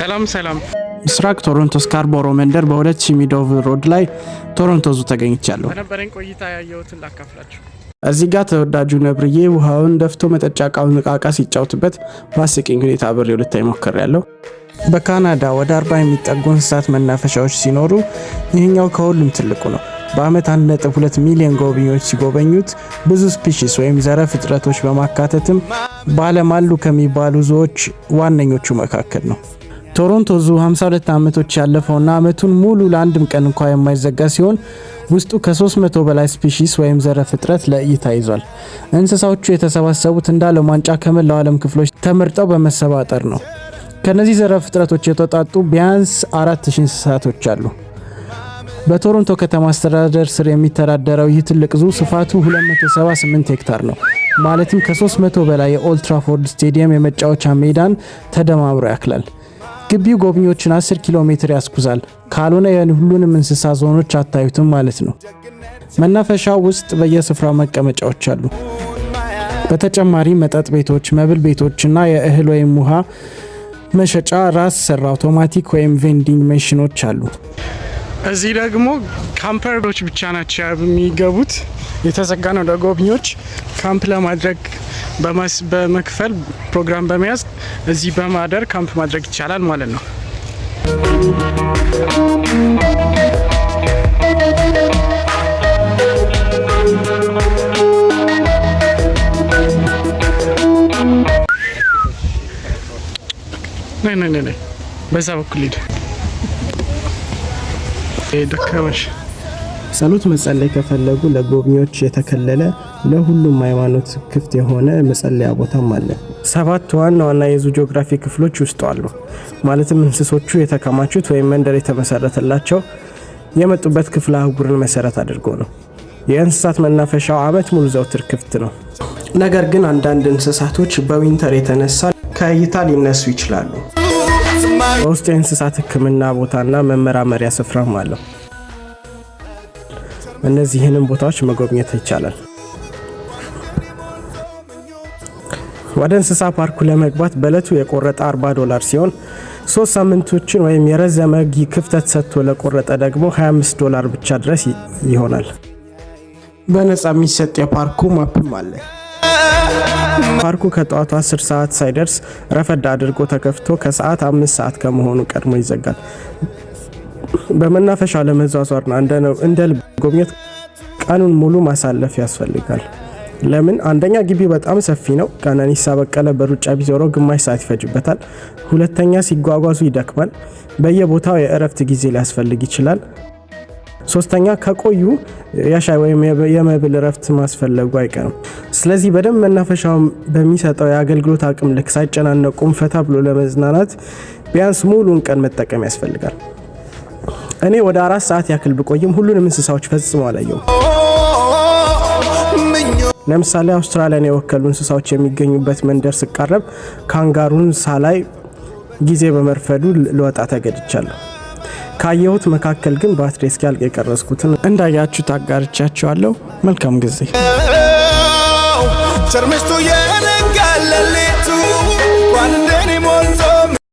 ሰላም ሰላም። ምስራቅ ቶሮንቶ ስካርቦሮ መንደር በ2000 Meadowvale Road ላይ ቶሮንቶ Zoo ተገኝቻለሁ። በነበረኝ ቆይታ ያየሁትን ላካፍላችሁ። እዚህ ጋር ተወዳጁ ነብርዬ ውሃውን ደፍቶ መጠጫ እቃውን እቃቃ ሲጫወትበት በአስቂኝ ሁኔታ አብሬው ልታይ ሞክሬያለሁ። በካናዳ ወደ 40 የሚጠጉ እንስሳት መናፈሻዎች ሲኖሩ ይህኛው ከሁሉም ትልቁ ነው። በአመት 1.2 ሚሊዮን ጎብኚዎች ሲጎበኙት ብዙ species ወይም ዘረ ፍጥረቶች በማካተትም በዓለም አሉ ከሚባሉ zoo ዎች ዋነኞቹ መካከል ነው። ቶሮንቶ Zoo 52 ዓመቶች ያለፈውና ዓመቱን ሙሉ ለአንድም ቀን እንኳ የማይዘጋ ሲሆን ውስጡ ከ300 በላይ species ወይም ዘረ ፍጥረት ለእይታ ይዟል። እንስሳዎቹ የተሰባሰቡት እንደ ዓለም ዋንጫ ከመላው ዓለም ክፍሎች ተመርጠው በመሰባጠር ነው። ከነዚህ ዘረ ፍጥረቶች የተውጣጡ ቢያንስ 4000 እንስሳቶች አሉ። በቶሮንቶ ከተማ አስተዳደር ስር የሚተዳደረው ይህ ትልቅ zoo ስፋቱ 278 ሄክታር ነው። ማለትም ከ300 በላይ የኦልድ ትራፎርድ ስቴዲየም የመጫወቻ ሜዳን ተደማምሮ ያክላል። ግቢው ጎብኚዎችን 10 ኪሎ ሜትር ያስጉዛል። ካልሆነ የሁሉንም እንስሳ ዞኖች አታዩትም ማለት ነው። መናፈሻው ውስጥ በየስፍራው መቀመጫዎች አሉ። በተጨማሪ መጠጥ ቤቶች፣ መብል ቤቶች እና የእህል ወይም ውሃ መሸጫ ራስ ሰር አውቶማቲክ ወይም vending ማሽኖች አሉ። እዚህ ደግሞ camper ኦች ብቻ ናቸው የሚገቡት። የተዘጋ ነው ለጎብኚዎች። ካምፕ ለማድረግ በመክፈል ፕሮግራም በመያዝ እዚህ በማደር ካምፕ ማድረግ ይቻላል ማለት ነው። ነይ ነይ ነይ፣ በዛ በኩል ሂድ። ደከመሽ። ጸሎት መጸለይ ከፈለጉ ለጎብኚዎች የተከለለ ለሁሉም ሃይማኖት ክፍት የሆነ መጸለያ ቦታም አለ። ሰባት ዋና ዋና የ zoo ጂኦግራፊ ክፍሎች ውስጡ አሉ። ማለትም እንስሶቹ የተከማቹት ወይም መንደር የተመሰረተላቸው የመጡበት ክፍለ አህጉርን መሰረት አድርጎ ነው። የእንስሳት መናፈሻው ዓመት ሙሉ ዘውትር ክፍት ነው። ነገር ግን አንዳንድ እንስሳቶች በ winter የተነሳ ከእይታ ሊነሱ ይችላሉ። በውስጡ የእንስሳት ሕክምና ቦታና መመራመሪያ ስፍራም አለው። እነዚህንም ቦታዎች መጎብኘት ይቻላል። ወደ እንስሳ ፓርኩ ለመግባት በእለቱ የቆረጠ 40 ዶላር ሲሆን 3 ሳምንቶችን ወይም የረዘመ ክፍተት ሰጥቶ ለቆረጠ ደግሞ 25 ዶላር ብቻ ድረስ ይሆናል። በነፃ የሚሰጥ የፓርኩ map ም አለ። ፓርኩ ከጠዋቱ 10 ሰዓት ሳይደርስ ረፈድ አድርጎ ተከፍቶ ከሰዓት 5 ሰዓት ከመሆኑ ቀድሞ ይዘጋል። በመናፈሻው ለመዟዟርና እንደ ልብ ጎብኘት ቀኑን ሙሉ ማሳለፍ ያስፈልጋል። ለምን? አንደኛ ግቢው በጣም ሰፊ ነው። ቀነኒሳ በቀለ በሩጫ ቢዞረው ግማሽ ሰዓት ይፈጅበታል። ሁለተኛ ሲጓጓዙ ይደክማል። በየቦታው የእረፍት ጊዜ ሊያስፈልግ ይችላል። ሶስተኛ ከቆዩ የሻይ ወይም የመብል እረፍት ማስፈለጉ አይቀርም። ስለዚህ በደንብ መናፈሻውን በሚሰጠው የአገልግሎት አቅም ልክ ሳይጨናነቁም ፈታ ብሎ ለመዝናናት ቢያንስ ሙሉን ቀን መጠቀም ያስፈልጋል። እኔ ወደ 4 ሰዓት ያክል ብቆይም ሁሉንም እንስሳዎች ፈጽሞ አላየሁም። ለምሳሌ አውስትራሊያን የወከሉ እንስሳዎች የሚገኙበት መንደር ስቃረብ ካንጋሩን ሳላይ ጊዜ በመርፈዱ ልወጣ ተገድቻለሁ። ካየሁት መካከል ግን ባትሪ እስኪያልቅ የቀረጽኩትን እንዳያችሁ አጋርቻችኋለሁ። መልካም ጊዜ። ቸርምሽቱ የነጋለሌቱ እንኳን እንደ